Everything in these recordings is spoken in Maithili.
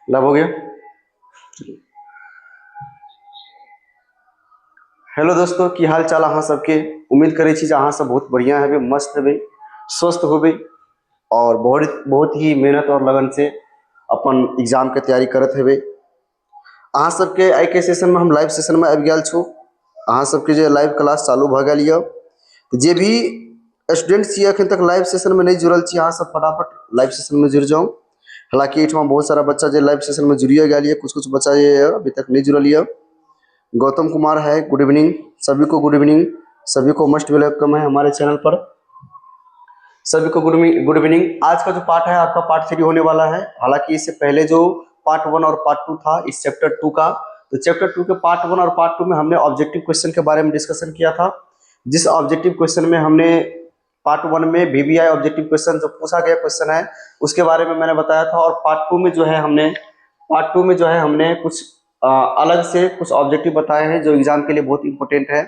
लाभ हो गया। हेलो दोस्तों, की हाल चाल अहाँ सबके? उम्मीद करै छी जे अहाँ सब बहुत बढ़िया हेबै, मस्त हेबै, स्वस्थ होबै और बहुत बहुत ही मेहनत और लगन से अपन एग्जाम के तैयारी करत हेबै। अहाँ सबके आइ के सेशन में हम लाइव सेशन में आबि गेल छू। अहाँ सबके जे लाइव क्लास चालू भऽ गेल यऽ, जे भी स्टूडेंट छी अखन तक लाइव सेशन में नहीं जुड़ल छी, अहाँ सब फटाफट लाइव सेशन में जुड़ जाउ। हालांकि एहिठमा बहुत सारा बच्चा जे लाइव सेशन में जुड़िए गेल यऽ, कुछ कुछ बच्चा जे यऽ अभी तक नहीं जुड़ल यऽ। गौतम कुमार है, गुड इवनिंग सभी को, गुड इवनिंग सभी को, मस्ट welcome है हमारे चैनल पर, सभी को गुड गुड इवनिंग। आज का जो पार्ट है आपका पार्ट 3 होने वाला है। हालांकि इससे पहले जो पार्ट 1 और पार्ट 2 था इस चैप्टर 2 का, तो चैप्टर 2 के पार्ट 1 और पार्ट 2 में हमने ऑब्जेक्टिव क्वेश्चन के बारे में डिस्कशन किया था, जिस ऑब्जेक्टिव क्वेश्चन में हमने पार्ट 1 में VVI objective question जो पूछा गया क्वेश्चन है उसके बारे में मैंने बताया था, और पार्ट 2 में जो है हमने पार्ट 2 में जो है हमने कुछ अलग से कुछ ऑब्जेक्टिव बताए हैं जो एग्जाम के लिए बहुत इंपॉर्टेंट है।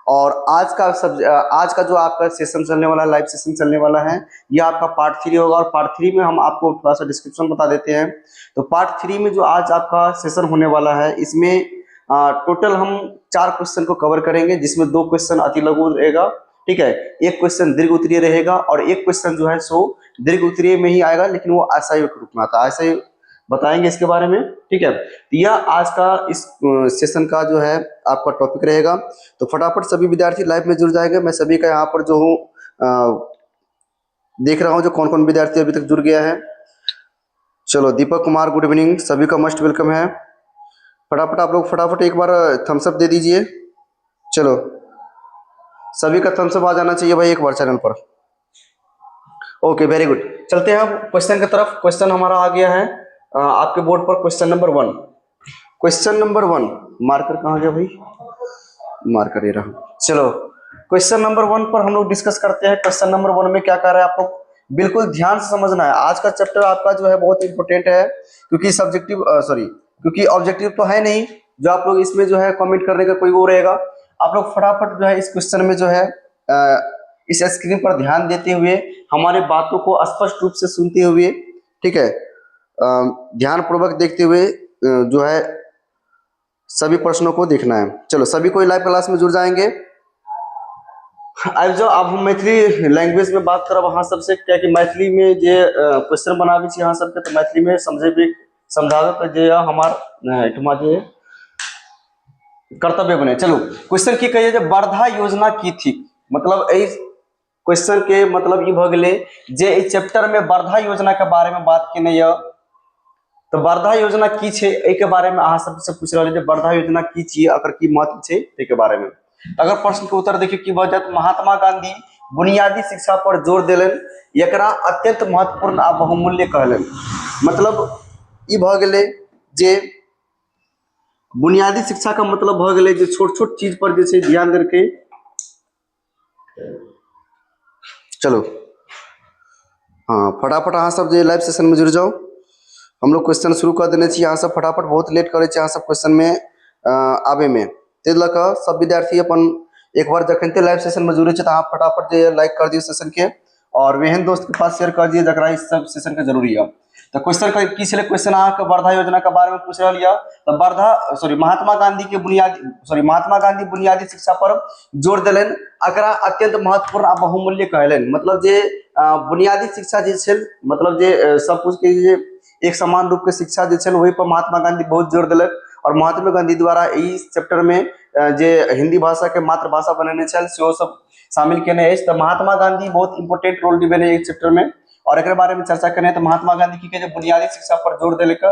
और आज का जो आपका सेशन चलने वाला है, लाइव सेशन चलने वाला है, यह आपका पार्ट 3 होगा। और पार्ट 3 में हम आपको थोड़ा सा डिस्क्रिप्शन बता देते हैं। तो पार्ट 3 में जो आज आपका सेशन होने वाला है, इसमें टोटल हम 4 क्वेश्चन को कवर करेंगे, जिसमें 2 क्वेश्चन अति लघु रहेगा, ठीक है, 1 क्वेश्चन दीर्घ उत्तरीय रहेगा और 1 क्वेश्चन जो है सो दीर्घ उत्तरीय में ही आएगा, लेकिन वो आशय के रूप में आता है, आशय बताएंगे इसके बारे में, ठीक है। तो यह आज का इस सेशन का जो है आपका टॉपिक रहेगा। तो फटाफट सभी विद्यार्थी लाइव में जुड़ जाएंगे। मैं सभी का यहाँ पर जो हूँ देख रहा हूँ जो कौन कौन विद्यार्थी अभी तक जुड़ गया है। चलो दीपक कुमार गुड इवनिंग, सभी का मस्ट welcome है। फटाफट आप लोग फटाफट एक बार थम्सअप दे दीजिए। चलो सभी का थम्सअप आ जाना चाहिए भाई एक बार चैनल पर। Okay very good, चलते हैं अब क्वेश्चन की तरफ। क्वेश्चन हमारा आ गया है आपके बोर्ड पर, question number 1। Question number 1, marker कहाँ गया भाई? मार्कर ये रहा। चलो क्वेश्चन नंबर 1 पर हम लोग डिस्कस करते हैं। क्वेश्चन नंबर 1 में क्या कर रहा है आप लोग बिल्कुल ध्यान से समझना है। आज का चैप्टर आपका जो है बहुत इंपॉर्टेंट है, क्योंकि सब्जेक्टिव सॉरी क्योंकि ऑब्जेक्टिव तो है नहीं जो आप लोग इसमें जो है कमेंट करने का कोई वो रहेगा। आप लोग फटाफट जो है इस क्वेश्चन में जो है इस स्क्रीन पर ध्यान देते हुए, हमारे बातों को स्पष्ट रूप से सुनते हुए, ठीक है, ध्यानपूर्वक देखते हुए जो है सभी प्रश्नों को देखना है। चलो सभी कोई लाइव क्लास में जुड़ जाएंगे। अब जो अब हम मैथिली लैंग्वेज में बात करब अहाँ सबसे, क्या कि मैथिली में जे क्वेश्चन बनाबै छी अहाँ सबके, तो मैथिली में समझेबे समझाबे पर जे हमार एहिठमा जे कर्तव्य बने। चलो क्वेश्चन की कहिए जे वर्धा योजना की थी, मतलब एहि क्वेश्चन के मतलब ई भऽ गेलै जे एहि चैप्टर में वर्धा योजना के बारे में बात केने यऽ। तो वर्धा योजना की छै एहि के बारे में अहाँ सबसे पूछ रहल जे वर्धा योजना की छियै, एकर की महत्व छै ताहि के बारे में। अगर प्रश्न के उत्तर देखियौ की भऽ जायत, महात्मा गांधी बुनियादी शिक्षा पर जोर देलनि, एकरा अत्यंत महत्वपूर्ण आ बहुमूल्य कहलनि। मतलब ई भऽ गेलै जे बुनियादी शिक्षा का मतलब भऽ गेलै जे छोट छोट चीज पर जे छै ध्यान देलकै। चलो हाँ फटाफट अहाँ सब जे लाइव सेशन में जुड़ जाओ। हम लोग क्वेश्चन शुरू कर देने छी, अहाँ सब फटाफट बहुत लेट करै छी अहाँ सब क्वेश्चन में आबे में, ताहि लऽ कऽ सब विद्यार्थी अपन एक बार जखनते लाइव सेशन में जुड़े छै तऽ अहाँ फटाफट जे लाइक कर दियौ सेशन के, और एहन दोस्त के पास शेयर कर दियौ जकरा इस सब सेशन के जरूरी है। तो क्वेश्चन की छलै, क्वेश्चन अहाँके वर्धा योजना के बारे में पूछ रहल यऽ। तऽ वर्धा सॉरी महात्मा गांधी के बुनियादी सॉरी महात्मा गांधी बुनियादी शिक्षा पर जोर देलनि, एकरा अत्यंत महत्वपूर्ण आ बहुमूल्य कहलनि। मतलब जे बुनियादी शिक्षा जे छल, मतलब जे सब कुछ के जे एक समान रूप के शिक्षा जे छल ओहि पर महात्मा गांधी बहुत जोर देलक। और महात्मा गांधी द्वारा ई चैप्टर में जे हिंदी भाषा के मातृभाषा बनेने छल सेहो सब शामिल केने अछि। तऽ महात्मा गांधी बहुत इंपोर्टेंट रोल निभेने एहि चैप्टर में और एकरे बारे में चर्चा केने। तऽ महात्मा गांधी की कहै छै बुनियादी शिक्षा पर जोर देलक,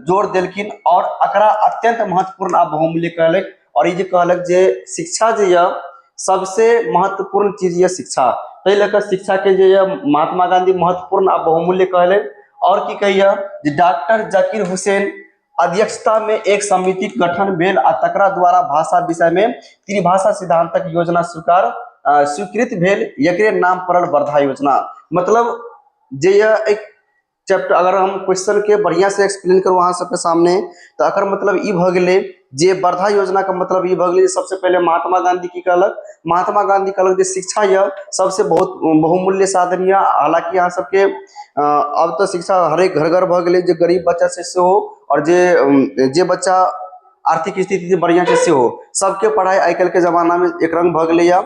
जोर देलखिन और एकरा अत्यंत महत्वपूर्ण आ बहुमूल्य कहलक। और ई जे कहलक जे शिक्षा जे यऽ सबसे महत्वपूर्ण चीज यऽ शिक्षा, ताहि लऽ कऽ शिक्षा के जे यऽ महात्मा गांधी महत्वपूर्ण आ बहुमूल्य कहलनि। और की कहैया जे डॉक्टर जाकिर हुसैन अध्यक्षता में एक समिति गठन भेल आ तकरा द्वारा भाषा विषय में त्रिभाषा सिद्धांतक योजना स्वीकृत भेल, एकरे नाम पड़ल वर्धा योजना। मतलब जे यह एक चैप्टर अगर हम क्वेश्चन के बढ़िया से एक्सप्लेन करू अहाँ सबके सामने, तो एकर मतलब ई भऽ गेलै जे वर्धा योजना के मतलब ई भऽ गेलै, सबसे पहिले महात्मा गांधी की कहलक? महात्मा गांधी कहलक जे शिक्षा यऽ सबसे बहुत बहुमूल्य साधन यऽ। हालांकि अहाँ सबके आब तऽ शिक्षा हरेक घर घर भऽ गेलै, जे गरीब बच्चा छै सेहो आओर जे जे बच्चा आर्थिक स्थिति से बढ़िआँ छै सेहो, सबके पढ़ाइ आइ काल्हिके जमानामे एक रङ्ग भऽ गेलैए।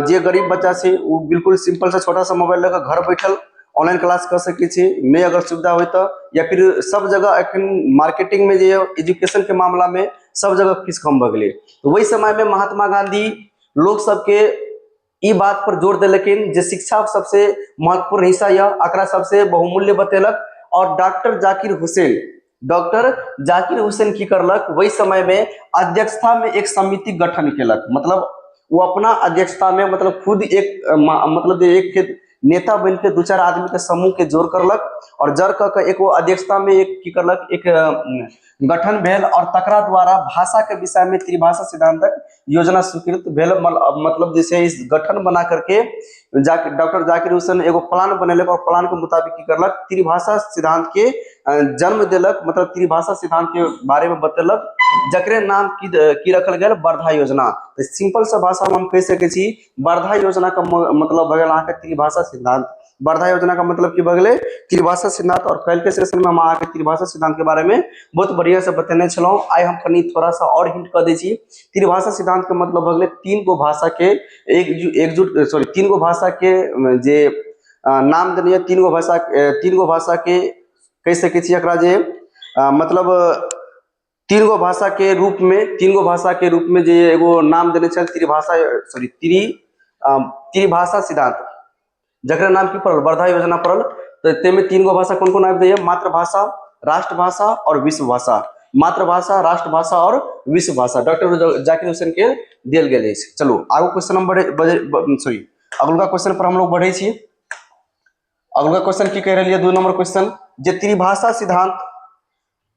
जे गरीब बच्चा छै ओ बिल्कुल सिम्पल सा छोटा सा मोबाइल लऽ कऽ घर बैठल ऑनलाइन क्लास कऽ सकै छै, नहि अगर सुविधा होइ तऽ। या फिर सब जगह एखन मार्केटिंगमे जे एजुकेशनके मामलामे सब जगह फीस कम भऽ गेलै। तऽ ओहि समयमे महात्मा गाँधी लोक सबके ई बात पर जोर देलखिन जे शिक्षा सबसे महत्वपूर्ण हिस्सा यऽ, एकरा सबसे बहुमूल्य बतेलक। और डॉक्टर जाकिर हुसैन की करलक? ओहि समय में अध्यक्षता में एक समिति गठन केलक। मतलब वो अपना अध्यक्षता में, मतलब खुद एक मतलब जे एक नेता बन के दू चार आदमी के समूह के जोड़ करलक और जड़ कऽ के एक वो अध्यक्षता में एक की करलक, एक गठन भेल और तकरा द्वारा भाषा के विषय में त्रिभाषा सिद्धांतक योजना स्वीकृत भेल। मतलब जैसे इस गठन बना करके जाकिर, डॉक्टर जाकिर हुसैन एगो प्लान बनेलक और प्लान के मुताबिक की करलक? त्रिभाषा सिद्धांत के जन्म देलक, मतलब त्रिभाषा सिद्धांत के बारे में बतेलक, जकरे नाम की की रखल गेल? वर्धा योजना। तऽ सिंपल सा भाषा में हम कहि सकै छी, वर्धा योजना के मतलब भऽ गेल अहाँके त्रिभाषा सिद्धांत। वर्धा योजना का मतलब की भऽ गेलै? त्रिभाषा सिद्धांत। और काल्हि के सेशन में हम अहाँके त्रिभाषा सिद्धांत के बारे में बहुत बढ़िया से बतेने छलहुँ। आइ हम कनि थोड़ा सा और हिंट कऽ दै छी। त्रिभाषा सिद्धांत के मतलब भऽ गेलै तीन गो भाषा के एक एकजुट, सॉरी, तीन गो भाषा के जे नाम देने, तीन गो भाषा, तीन गो भाषा के कहि सकै छी एकरा जे मतलब तीन गो भाषा के रूप में, तीन गो भाषा के रूप में जे एगो नाम देने छल त्रिभाषा, सॉरी, त्रिभाषा सिद्धांत, जकरा नाम की पड़ल? वर्धा योजना पड़ल। तऽ ताहिमे तीन गो भाषा कोन कोन आबि जाइए? मातृभाषा, राष्ट्रभाषा आओर विश्व भाषा। मातृभाषा, राष्ट्रभाषा आओर विश्व भाषा डॉक्टर जाकिर हुसैन के देल गेल अछि। चलू आगू क्वेश्चन हम बढ़े, सॉरी, अगुलका क्वेश्चन पर हम लोग बढ़े छी। अगुलका क्वेश्चन की कहि रहल यऽ? 2 नंबर क्वेश्चन जे त्रिभाषा सिद्धांत,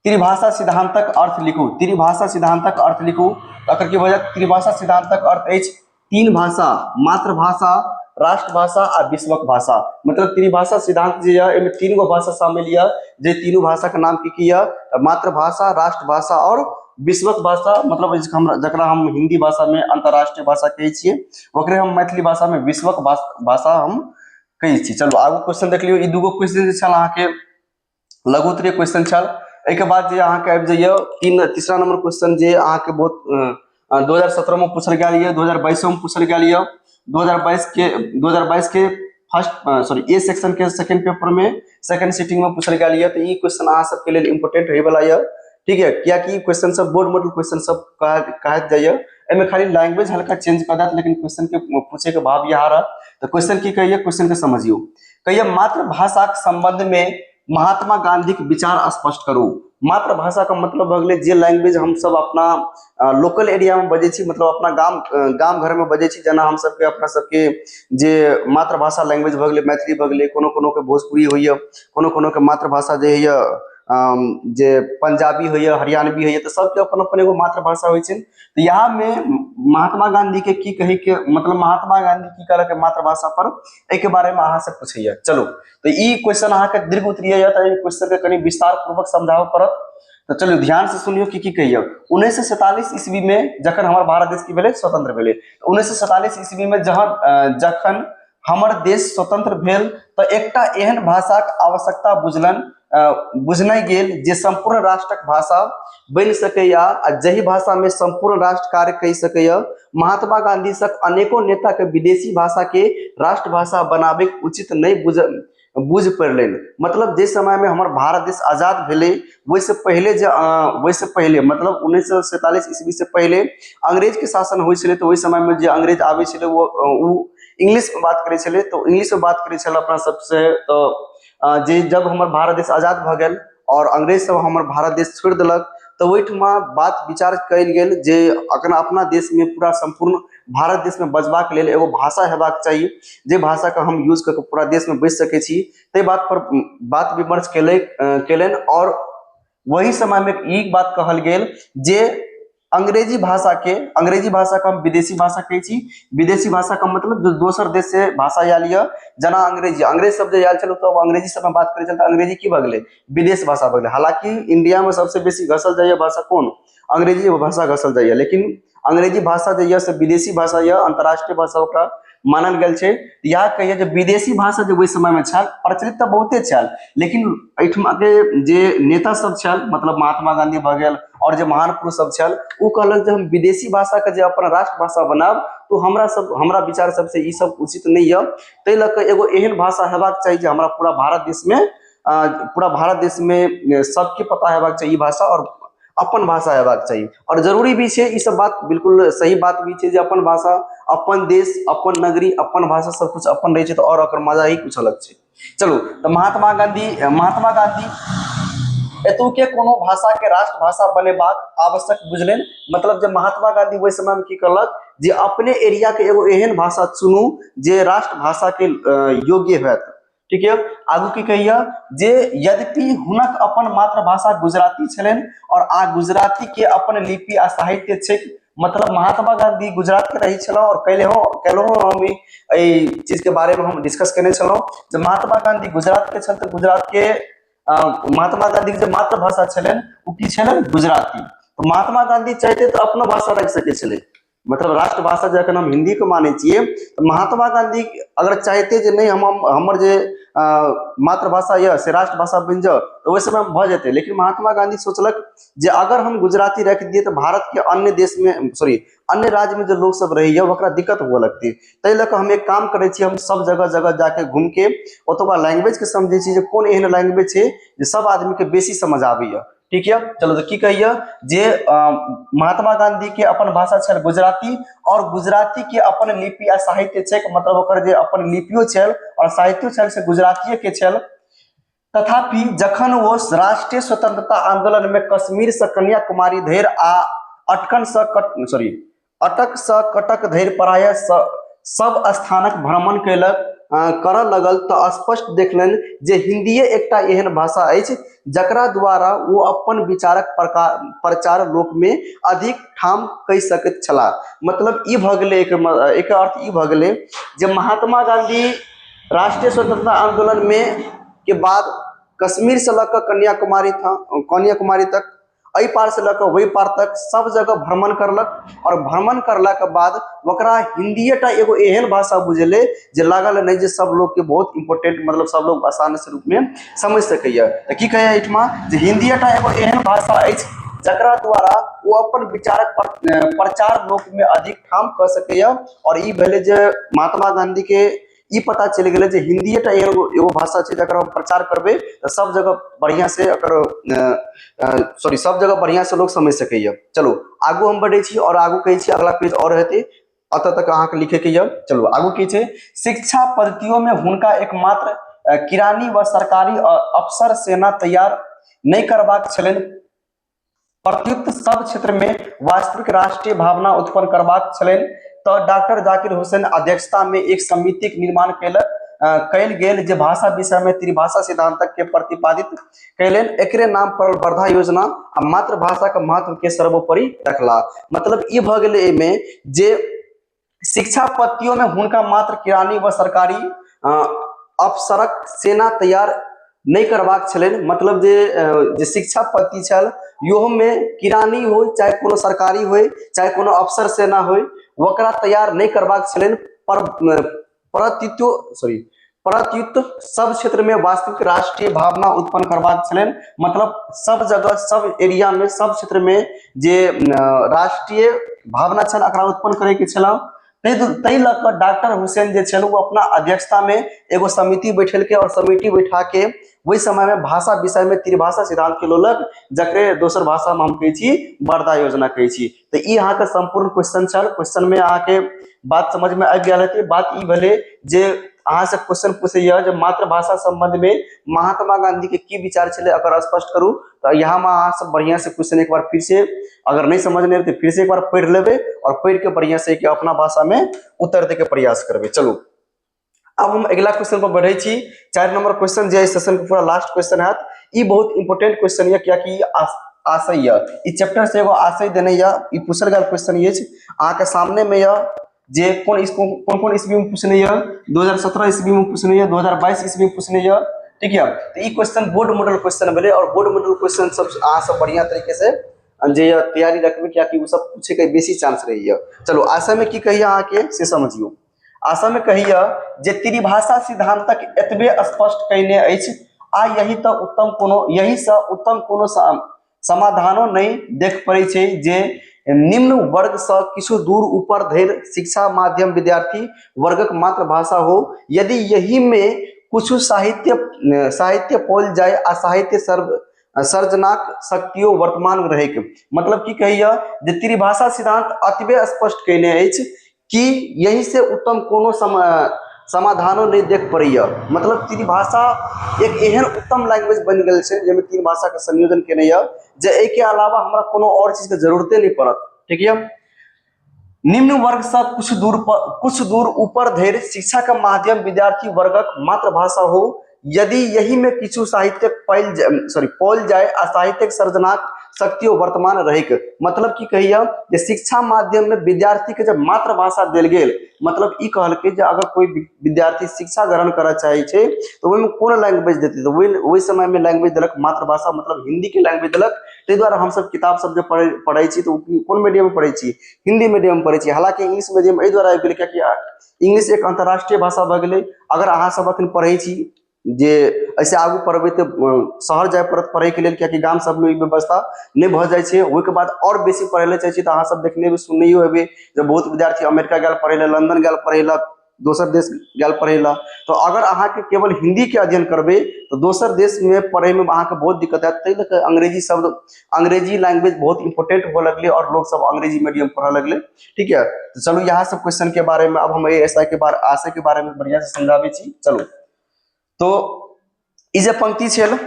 त्रिभाषा सिद्धांतक अर्थ लिखू। त्रिभाषा सिद्धांतक अर्थ लिखू। अकर की भऽ जायत? त्रिभाषा सिद्धांतक अर्थ अछि तीन भाषा, मातृभाषा, राष्ट्रभाषा आ विश्वक भाषा। मतलब त्रिभाषा सिद्धांत जे यऽ एहिमे तीन गो भाषा शामिल यऽ, जे तीनू भाषा के नाम की की यऽ? मातृभाषा, राष्ट्रभाषा और विश्वक भाषा। मतलब हम जकरा हम हिंदी भाषा में अंतर्राष्ट्रीय भाषा कहै छियै, ओकरे हम मैथिली भाषा में विश्वक भाषा हम कहै छी। चलू आगू क्वेश्चन देख लियौ। ई दूगो क्वेश्चन जे छल अहाँके लघु उत्तरीय क्वेश्चन छल। एहिके बाद जे अहाँके आबि जाइए तीसरा नंबर क्वेश्चन, जे अहाँके बहुत 2017 में पूछल गेल यऽ, 2022 में पूछल गेल यऽ। 2022 के फर्स्ट, सॉरी, ए सेक्शन के सेकंड पेपर में सेकंड सिटिंग में पूछल गेल यऽ। तऽ ई क्वेश्चन अहाँ सबके लेल इम्पोर्टेंट होय वाला यऽ, ठीक है? कियाकि क्वेश्चन सब बोर्ड मॉडल क्वेश्चन सब कहत जाइए। एहिमे खाली लैंग्वेज हल्का चेंज कऽ देत, लेकिन क्वेश्चन के पूछे के भाव इएह रहत। तऽ क्वेश्चन की कहैए? क्वेश्चन के समझियौ। कहिए, मातृभाषाक संबंध में महात्मा गांधीक विचार स्पष्ट करू। मातृभाषा के मतलब भऽ गेलै जे लैंग्वेज हमसब अपना लोकल एरियामे बजै छी, मतलब अपना गाम गाम घरमे बजै छी। जेना हम सबके अपना सबके जे मातृभाषा लैंग्वेज भऽ गेलै, मैथिली भऽ गेलै, कोनो कोनोके भोजपुरी होइए, कोनो कोनोके मातृभाषा जे होइए जे पंजाबी होइए, हरियाणवी होइए। तऽ सबके अपन अपन एगो मातृभाषा होइ छै। तऽ इएहमे महात्मा गाँधीके की कहैके मतलब, महात्मा गाँधी की कहलक मातृभाषा पर, एहिके बारेमे अहाँसँ पूछैए। चलू, तऽ ई क्वेश्चन अहाँके दीर्घ उत्तरीय यऽ, तऽ एहि क्वेश्चनके कनि विस्तार पूर्वक समझाबऽ पड़त। तऽ चलू ध्यान से सुनियौ की की कहियौ। 1947 ईस्वी में जखन हमर भारत देश की भेलै? स्वतंत्र भेलै। 1947 ईस्वी में जहन जखन हमर देश स्वतंत्र भेल तऽ एकटा एहन भाषाक आवश्यकता बुझलनि बुझनाइ गेल जे सम्पूर्ण राष्ट्रक भाषा बनि सकैए आ जाहि भाषामे सम्पूर्ण राष्ट्र कार्य कहि सकैए। महात्मा गांधी सक अनेको नेताके विदेशी भाषाके राष्ट्रभाषा बनाबैके उचित नहि बुझ पड़लनि। मतलब जे समयमे हमर भारत देश आजाद भेलै, ओहिसँ पहिले जे ओहिसँ पहिले, मतलब 1947 ईस्वीसँ पहिले अंग्रेजके शासन होइ छलै। तऽ ओहि समयमे जे अंग्रेज आबै छलै, ओ इंग्लिशमे बात करै छलै। तऽ इंग्लिशमे बात करै छलै अपना सबसँ। तऽ जे जब हमर भारत देश आजाद भऽ गेल आओर अंग्रेज सब हमर भारत देश छोड़ि देलक, तऽ ओहिठमा बात विचार कयल गेल जे अखन अपना देशमे पूरा सम्पूर्ण भारत देशमे बजबाक लेल एगो भाषा हेबाक चाही, जे भाषाके हम यूज कऽ कऽ पूरा देशमे बाजि सकै छी। ताहि बात पर बात विमर्श केलनि आओर वही समयमे ई बात कहल गेल जे अंग्रेजी भाषा के, अंग्रेजी भाषा के हम विदेशी भाषा कहै छी। विदेशी भाषा के मतलब जो दोसर देश से भाषा आयल यऽ, जेना अंग्रेजी, अंग्रेज सब जे आयल छल तब अंग्रेजी सबमे बात करै छल, तऽ अंग्रेजी की भऽ गेलै? विदेश भाषा भऽ गेलै। हालांकि इंडिया मे सबसे बेसी घसल जाइए भाषा कोन? अंग्रेजी भाषा घसल जाइए, लेकिन अंग्रेजी भाषा जे यऽ से विदेशी भाषा यऽ, अंतर्राष्ट्रीय भाषा ओकरा मानल गेल छै। इएह कहिए जे विदेशी भाषा जे ओहि समयमे छल, प्रचलित तऽ बहुते छल, लेकिन एहिठमाके जे नेता सब छल, मतलब महात्मा गाँधी भऽ गेल आओर जे महान पुरुष सब छल, ओ कहलक जे हम विदेशी भाषाके जे अपन राष्ट्रभाषा बनायब तऽ हमरा सब, हमरा विचार सबसँ ई सब उचित नहि यऽ। ताहि लऽ कऽ एगो एहन भाषा हेबाक चाही जे हमरा पूरा भारत देशमे, पूरा भारत देशमे सबके पता हेबाक चाही ई भाषा आओर अपन भाषा हेबाक चाही। आओर जरूरी भी छै, ई सब बात बिल्कुल सही बात भी छै जे अपन भाषा, अपन देश, अपन नगरी, अपन भाषा, सब किछु अपन रहै छै तऽ आओर ओकर मजा ही किछु अलग छै। चलू, तऽ महात्मा गाँधी, महात्मा गाँधी एतुके कोनो भाषाके राष्ट्रभाषा बनेबाक आवश्यक बुझलनि। मतलब जे महात्मा गाँधी ओहि समयमे की कहलक जे अपने एरियाके एगो एहन भाषा चुनू जे राष्ट्रभाषाके योग्य होयत। ठीक है, आगू की कहिए जे यद्यपि हुनक अपन मातृभाषा गुजराती छलनि और आ गुजराती के अपन लिपि आ साहित्य छै। मतलब महात्मा गांधी गुजरात के रही छलहुँ और कलहो कलहो हम एहि चीज के बारे में हम डिस्कस केने छलहुँ जे महात्मा गांधी गुजरात के छल, तऽ गुजरात के महात्मा गांधी के जे मातृभाषा छलनि ओ की छलनि? गुजराती। तऽ महात्मा गांधी चाहते तऽ अपनो भाषा राखि सकै छलै। मतलब राष्ट्रभाषा जखन हम हिन्दीके मानै छियै तऽ महात्मा गाँधी अगर चाहते जे नहि, हम हमर जे मातृभाषा यऽ से राष्ट्रभाषा बनि जाउ, तऽ ओहि समयमे भऽ जेतै। लेकिन महात्मा गाँधी सोचलक जे अगर हम गुजराती राखि दियै तऽ भारतके अन्य देशमे, सॉरी, अन्य राज्यमे जे लोकसभ रहैए ओकरा दिक्कत हुअ लगतै। ताहि लऽ कऽ हम एक काम करै छी, हम सब जगह जगह जाके घूमिके ओतुका लैंग्वेजके समझै छी जे कोन एहन लैंग्वेज छै जे सब आदमीके बेसी समझ आबैए। ठीक यऽ, चलू, तऽ की कहैया जे महात्मा गांधी के अपन भाषा छल गुजराती और गुजराती के अपन लिपि आ साहित्य छै। मतलब ओकर जे अपन लिपियो छल और साहित्यो छल से गुजरातीये के छल। तथापि जखन ओ राष्ट्रीय स्वतंत्रता आंदोलन में कश्मीर से कन्याकुमारी धरि आ अटकन से कट सॉरी अटक सँ कटक धरि प्रायः सब स्थानक भ्रमण कयलक करऽ लगल तऽ स्पष्ट देखलनि जे हिन्दीए एकटा एहन भाषा अछि जकरा द्वारा ओ अपन विचारक प्रचार लोकमे अधिक ठाम कहि सकैत छलाह। मतलब ई भऽ गेलै, एकर अर्थ ई भऽ गेलै जे महात्मा गाँधी राष्ट्रीय स्वतंत्रता आन्दोलनमे के बाद कश्मीरसँ लऽ कऽ कन्याकुमारी कन्याकुमारी तक, एहि पारसँ लऽ कऽ ओहि पार तक सब जगह भ्रमण करलक आओर भ्रमण करलाके बाद ओकरा हिन्दीएटा एगो एहन भाषा बुझेलै जे लागल नहि जे सब लोकके बहुत इम्पोर्टेंट, मतलब सब लोक आसानीसँ रूपमे समझि सकैए। तऽ की कहैए एहिठमा जे हिन्दीएटा एगो एहन भाषा अछि जकरा द्वारा ओ अपन विचारक प्रचार लोकमे अधिक ठाम कऽ सकैए। आओर ई भेलै जे महात्मा गाँधीके ई पता चलि गेलै जे हिन्दीएटा एगो एगो भाषा छै जकर हम प्रचार करबै तऽ सब जगह बढ़िआँसँ एकर, सॉरी, सब जगह बढ़िआँसँ लोक समझि सकैए। चलू, आगू हम बढ़ै छी आओर आगू कहै छी, अगला पेज आओर हेतै, एतऽ तक अहाँके लिखैके यऽ। चलू, आगू की छै? शिक्षा पद्धतियोमे हुनका एकमात्र किरानी व सरकारी अफसर सेना तैयार नहि करबाक छलनि, प्रत्युत सब क्षेत्रमे वास्तविक राष्ट्रीय भावना उत्पन्न करबाक छलनि। तऽ डॉक्टर जाकिर हुसैन अध्यक्षतामे एक समितिक निर्माण कयलक कयल गेल जे भाषा विषयमे त्रिभाषा सिद्धांतक के प्रतिपादित कयलनि। एकरे नाम पड़ल वर्धा योजना आ मातृभाषाक महत्व के सर्वोपरि रखला। मतलब ई भऽ गेलै एहिमे जे शिक्षा पत्तियों में हुनका मात्र किरानी व सरकारी अफसरक सेना तैयार नहि करबाक छलनि। मतलब जे जे शिक्षा पद्धति छल इहोमे किरानी होइ चाहे कोनो सरकारी होइ चाहे कोनो अफसर सेना होइ, ओकरा तैयार नहि करबाक छलनि, पर प्रतित्व सॉरी प्रत्युत सब क्षेत्रमे वास्तविक राष्ट्रीय भावना उत्पन्न करबाक छलनि। मतलब सब जगह, सब एरियामे, सब क्षेत्रमे जे राष्ट्रीय भावना छल एकरा उत्पन्न करैके छल। ताहि लऽ कऽ डॉक्टर हुसैन जे छल ओ अपना अध्यक्षतामे एगो समिति बैठेलकै आओर समिति बैठाके ओहि समयमे भाषा विषयमे त्रिभाषा सिद्धान्तके लौलक, जकरे दोसर भाषामे हम कहै छी वर्धा योजना कहै छी। तऽ ई अहाँके सम्पूर्ण क्वेश्चन छल। क्वेश्चनमे अहाँके बात समझमे आबि गेल हेतै। बात ई भेलै जे अहाँसँ क्वेश्चन पूछैए जे मातृभाषा सम्बन्धमे महात्मा गाँधीके की विचार छलै, अगर स्पष्ट करू। तऽ यहाँमे अहाँ सब बढ़िआँसँ क्वेश्चन एक बार फिर से अगर नहि समझने हेतै फिर से एक बार पढ़ि लेबै आओर पढ़िके बढ़िआँसँ कि अपना भाषामे उत्तर दैके प्रयास करबै। चलू, अब हम अगिला क्वेश्चन पर बढ़े छी। 4 नंबर क्वेश्चन जे सेशन के पूरा लास्ट क्वेश्चन है, ई बहुत इंपोर्टेंट क्वेश्चन है, कियाकि आशय यऽ। ई चैप्टर से एगो आशय देने यऽ, ई पूछल गेल क्वेश्चन अछि अहाँके सामने में यऽ जे कोन कोन कोन ईस्वी में पूछने यऽ, 2017 ईस्वी में पूछने यऽ, 2022 ईस्वी में पूछने यऽ। ठीक यऽ, तऽ ई क्वेश्चन बोर्ड मॉडल क्वेश्चन भेलै आओर बोर्ड मॉडल क्वेश्चन सब अहाँ सब बढ़िया तरीके से जे यऽ तैयारी रखबै, कियाकि ओ सब पूछैके बेसी चांस रहैए। चलू आशय में की कहैए अहाँके से समझियौ। आशय में कहैए जे त्रिभाषा सिद्धांतक एतबे स्पष्ट कयने अछि आ यही तऽ उत्तम कोनो यहीसँ उत्तम कोनो समाधानो नहि देख पड़ै छै जे निम्न वर्गसँ किछु दूर ऊपर धरि शिक्षा माध्यम विद्यार्थी वर्गक मातृभाषा हो। यदि यहीमे किछु साहित्य साहित्य पौल जाय आ साहित्य सर्व सर्जनाक शक्तियो वर्तमान रहैक। मतलब की कहैया जे त्रिभाषा सिद्धांत अतबे स्पष्ट कयने अछि कि यही से उत्तम कोनो समाधानो नहि देख पड़ैया। मतलब त्रिभाषा एक एहन उत्तम लैंग्वेज बनि गेल छै जाहिमे तीन भाषाके संयोजन केने यऽ जे एहिके अलावा हमरा कोनो आओर चीजके जरूरते नहि पड़त। ठीक यऽ, निम्न वर्गसँ किछु दूर ऊपर धरि शिक्षाके माध्यम विद्यार्थी वर्गक मातृभाषा हो। यदि यहीमे किछु साहित्यक पायल सॉरी पौल जाय आ साहित्यक सर्जनाक शक्तियो वर्तमान रहैक। मतलब की कहैया जे शिक्षा माध्यममे विद्यार्थीके जब मातृभाषा देल गेल, मतलब ई कहलकै जे अगर कोइ विद्यार्थी शिक्षा ग्रहण करऽ चाहै छै तऽ ओहिमे कोन लैंग्वेज देतै, तऽ ओहि समयमे लैंग्वेज देलक मातृभाषा, मतलब हिन्दीके लैंग्वेज देलक। ताहि दुआरे हमसब किताब सब जे पढ़ै छी तऽ ओ कोन मीडियममे पढ़ै छी, हिन्दी मीडियममे पढ़ै छी। हालाँकि इंग्लिश मीडियम एहि दुआरे आबि गेलै कियाकि इंग्लिश एक अन्तर्राष्ट्रीय भाषा भऽ गेलै। अगर अहाँ सब अखन पढ़ै छी जे एहिसँ आगू पढ़बै तऽ शहर जाय पड़त पढ़ैके लेल, कियाकि गाम सबमे ई व्यवस्था नहि भऽ जाइ छै। ओहिके बाद आओर बेसी पढ़ै लए चाहै छी तऽ अहाँ सब देखने हेबै, सुननैयो हेबै जे बहुत विद्यार्थी अमेरिका गेल पढ़ै लए, लंदन गेल पढ़ै लए, दोसर देश गेल पढ़ै लए। तऽ अगर अहाँके केवल हिन्दीके अध्ययन करबै तऽ दोसर देशमे पढ़ैमे अहाँके बहुत दिक्कत हैत। ताहि लऽ कऽ अंग्रेजी शब्द, अंग्रेजी लैंग्वेज बहुत इम्पोर्टेंट हुअ लगलै आओर लोक सब अंग्रेजी मीडियम पढ़ऽ लगलै। ठीक है, तऽ चलू इएह सब क्वेश्चन के बारे में अब हम एस I के बारे आशय के बारे में बढ़िया से समझाबै छी। चलू, तो ई जे पंक्ति छल,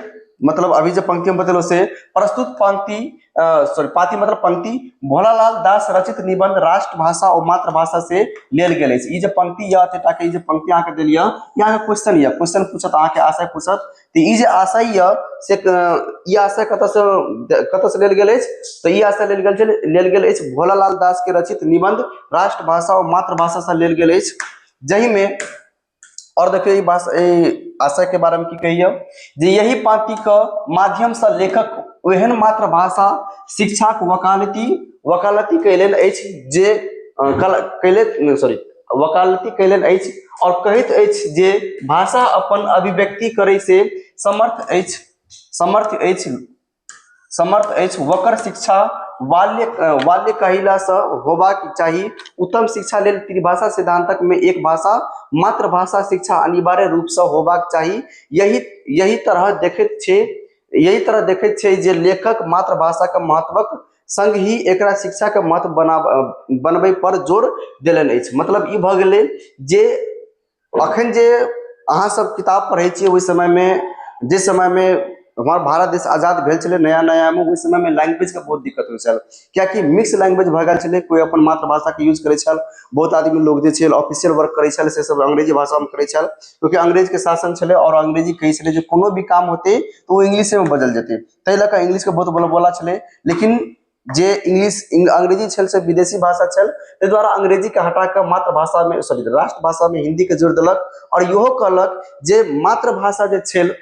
मतलब अभी जे पंक्ति हम बतेलहुँ से प्रस्तुत पंक्ति सॉरी पाती मतलब पंक्ति भोलालाल दास रचित निबंध राष्ट्रभाषा और मातृभाषा से लेल गेल अछि। ई जे पंक्ति यऽ एतेटा के ई जे पंक्ति अहाँके देल यऽ, ई अहाँके क्वेश्चन यऽ, क्वेश्चन पूछत अहाँके आशय पूछत। तऽ ई जे आशय यऽ से ई आशय कतऽ से लेल गेल अछि, तऽ ई आशय लेल गेल छै लेल गेल अछि भोलालाल दास के रचित निबंध राष्ट्रभाषा और मातृभाषा से लेल गेल अछि, जाहिमे और देखियौ ई भाषा ई आशय के बारे में की कहियौ जे यही पाँति के माध्यम से लेखक ओहन मातृभाषा शिक्षाक वकालती वकालती कयलनि अछि जे कयलनि सॉरी वकालती कयलनि अछि और कहैत अछि जे भाषा अपन अभिव्यक्ति करै से समर्थ अछि समर्थ अछि समर्थ अछि। ओकर शिक्षा बाल्य बाल्य कहिलासँ होबाक चाही। उत्तम शिक्षा लेल त्रिभाषा सिद्धान्तक मे एक भाषा मातृभाषा शिक्षा अनिवार्य रूपसँ होबाक चाही। यही यही तरह देखैत छै यही तरह देखैत छै जे लेखक मातृभाषाके महत्वक संग ही एकरा शिक्षाके महत्व बनबै पर जोर देलनि अछि। मतलब ई भऽ गेलै जे अखन जे अहाँ सब किताब पढ़ै छियै ओहि समयमे, जे समयमे हमर भारत देश आजाद भेल छलै नया नयामे, ओहि समयमे लैंग्वेजके बहुत दिक्कत होइ छल, कियाकि मिक्स लैंग्वेज भऽ गेल छलै। कोइ अपन मातृभाषाके यूज करै छल, बहुत आदमी लोग जे छै ऑफिशियल वर्क करै छल से सब अंग्रेजी भाषामे करै छल, क्योंकि अंग्रेजके शासन छलै आओर अंग्रेजी कहै छलै जे कोनो भी काम होतै तऽ ओ इंग्लिशेमे बजल जेतै। ताहि लऽ कऽ इंग्लिशके बहुत बोलबाला छलै, लेकिन जे इंग्लिश अंग्रेजी छल से विदेशी भाषा छल, ताहि दुआरे अंग्रेजीके हटा कऽ मातृभाषामे सॉरी राष्ट्रभाषामे हिन्दीके जोड़ि देलक आओर इहो कहलक जे मातृभाषा जे छल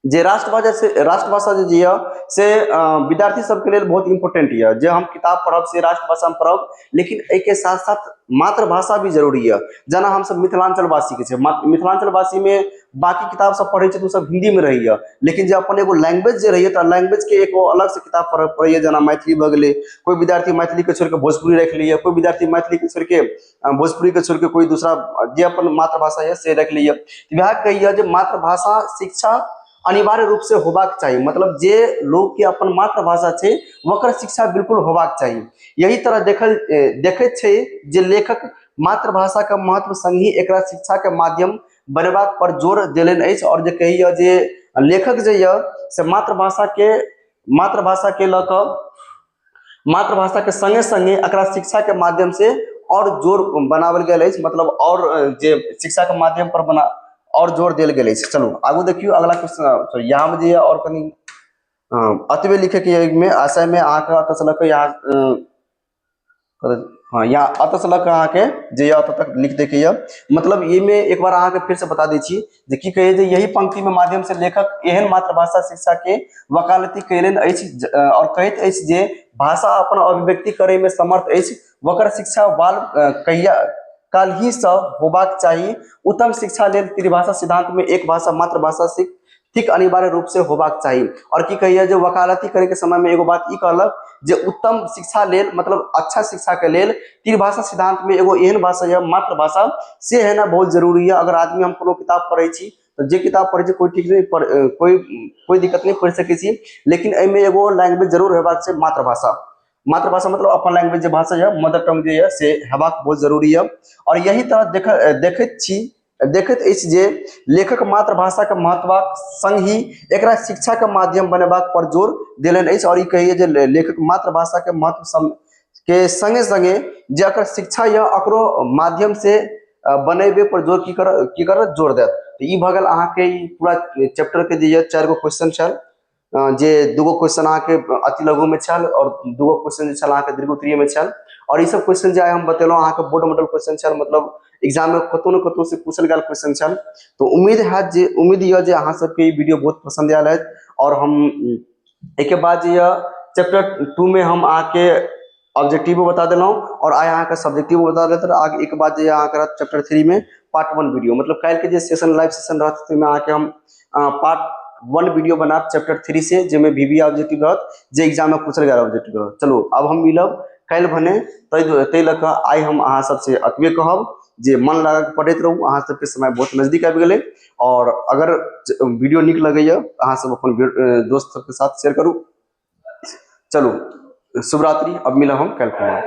जे राष्ट्रभाषा से राष्ट्रभाषा जे यऽ से विद्यार्थी सबके लेल बहुत इम्पोर्टेंट यऽ। जे हम किताब पढ़ब से राष्ट्रभाषामे पढ़ब, लेकिन एहिके साथ साथ मातृभाषा भी जरूरी यऽ। जेना हमसब मिथिलाञ्चलवासीके छै, मिथिलाञ्चलवासीमे बाकी किताब सब पढ़ै छै तऽ ओसब हिन्दीमे रहैए, लेकिन जे अपन एगो लैंग्वेज जे रहैए तऽ लैंग्वेजके एगो अलगसँ किताब पढ़ऽ पड़ैए। जेना मैथिली भऽ गेलै, कोइ विद्यार्थी मैथिलीके छोड़िके भोजपुरी राखि लैए, कोइ विद्यार्थी मैथिलीके छोड़िके भोजपुरीके छोड़िके कोइ दूसरा जे अपन मातृभाषा यऽ से राखि लैए। वएह कहैए जे मातृभाषा शिक्षा अनिवार्य रूप से होबाक चाही, मतलब जे लोकके अपन मातृभाषा छै ओकर शिक्षा बिल्कुल होबाक चाही। यही तरह देखल देखैत छै जे लेखक मातृभाषाके महत्व संग ही एकरा शिक्षाके माध्यम बनेबाक पर जोर देलनि अछि आओर जे कहैए जे लेखक जे यऽ से मातृभाषाके मातृभाषाके लऽ कऽ मातृभाषाके सङ्गे सङ्गे एकरा शिक्षाके माध्यम से आओर जोर बनाओल गेल अछि, मतलब आओर जे शिक्षाके माध्यम पर बना आओर जोर देल गेल अछि। चलू आगू देखियौ अगला क्वेश्चन। यहाँ जे यऽ आओर कनि अतबे लिखैके यऽ एहिमे। आशयमे अहाँके एतऽसँ लऽ कऽ यहाँ, हँ, यहाँ एतऽसँ लऽ कऽ अहाँके जे यऽ एतऽ तक लिख दैके यऽ। मतलब एहिमे एक बार अहाँके फेरसँ बता दै छी जे की कहैए जे यही पंक्तिमे माध्यमसँ लेखक एहन मातृभाषा शिक्षाके वकालति कयलनि अछि आओर कहैत अछि जे भाषा अपन अभिव्यक्ति करैमे समर्थ अछि, ओकर शिक्षा बाल कहिया काल्हिसँ होबाक चाही। उत्तम शिक्षा लेल त्रिभाषा सिद्धान्तमे एक भाषा मातृभाषा सीख ठीक अनिवार्य रूप से होबाक चाही। आओर की कहैया जे वकालती करैके समयमे एगो बात ई कहलक जे उत्तम शिक्षा लेल, मतलब अच्छा शिक्षाके लेल त्रिभाषा सिद्धान्तमे एगो एहन भाषा यऽ मातृभाषा, से हेना बहुत जरूरी यऽ। अगर आदमी हम कोनो किताब पढ़ै छी तऽ जे किताब पढ़ै छी कोइ ठीक नहि, कोइ कोइ दिक्कत नहि, पढ़ि सकै छी, लेकिन एहिमे एगो लैंग्वेज जरूर हेबाक छै मातृभाषा। मातृभाषा मतलब अपन लैंग्वेज जे भाषा यऽ, मदर टंग जे यऽ, से हेबाक बहुत जरूरी यऽ। आओर यही तरह देखैत छी, देखैत अछि जे लेखक मातृभाषाके महत्वक संग ही एकरा शिक्षाके माध्यम बनेबाक पर जोर देलनि अछि। आओर ई कहैए जे लेखक मातृभाषाके महत्व सम के संगे संगे जे एकर शिक्षा यऽ ओकरो माध्यम से बनेबे पर जोर की कर जोर देत। तऽ ई भऽ गेल अहाँके ई पूरा चैप्टरके जे यऽ चारि गो क्वेश्चन छल, जे दूगो क्वेश्चन अहाँके अति लघुमे छल आओर दूगो क्वेश्चन जे छल अहाँके दीर्घ उत्तरीयमे छल। आओर ई सब क्वेश्चन जे आइ हम बतेलहुँ अहाँके बोर्ड मॉडल क्वेश्चन छल, मतलब एग्जाममे कतहु ने कतहु से पूछल गेल क्वेश्चन छल। तऽ उम्मीद हैत जे उम्मीद यऽ जे अहाँ सबके ई वीडियो बहुत पसन्द आयल हैत। आओर हम एहिके बाद जे यऽ चैप्टर 2 मे हम अहाँके ऑब्जेक्टिवो बता देलहुँ आओर आइ अहाँके सब्जेक्टिवो बता देलहुँ। आ एहिके बाद जे अहाँके रहत चैप्टर 3 मे पार्ट 1 वीडियो, मतलब काल्हिके जे सेशन, लाइव सेशन रहत, ताहिमे अहाँके हम पार्ट 1 वीडियो बनायब चैप्टर 3 से, जाहिमे भी भी ऑब्जेक्टिव रहत, जे एग्जाममे पूछल गेल ऑब्जेक्टिव रहत। चलू, आब हम मिलब काल्हि भने। ताहि लऽ कऽ आइ हम अहाँ सबसँ एतबे कहब जे मन लगा कऽ पढ़ैत रहू। अहाँ सबके समय बहुत नजदीक आबि गेलै। आओर अगर वीडियो नीक लगैए, अहाँ सब अपन दोस्त सबके साथ शेयर करू। चलू, शुभरात्रि। अब मिलब हम काल्हि खुना।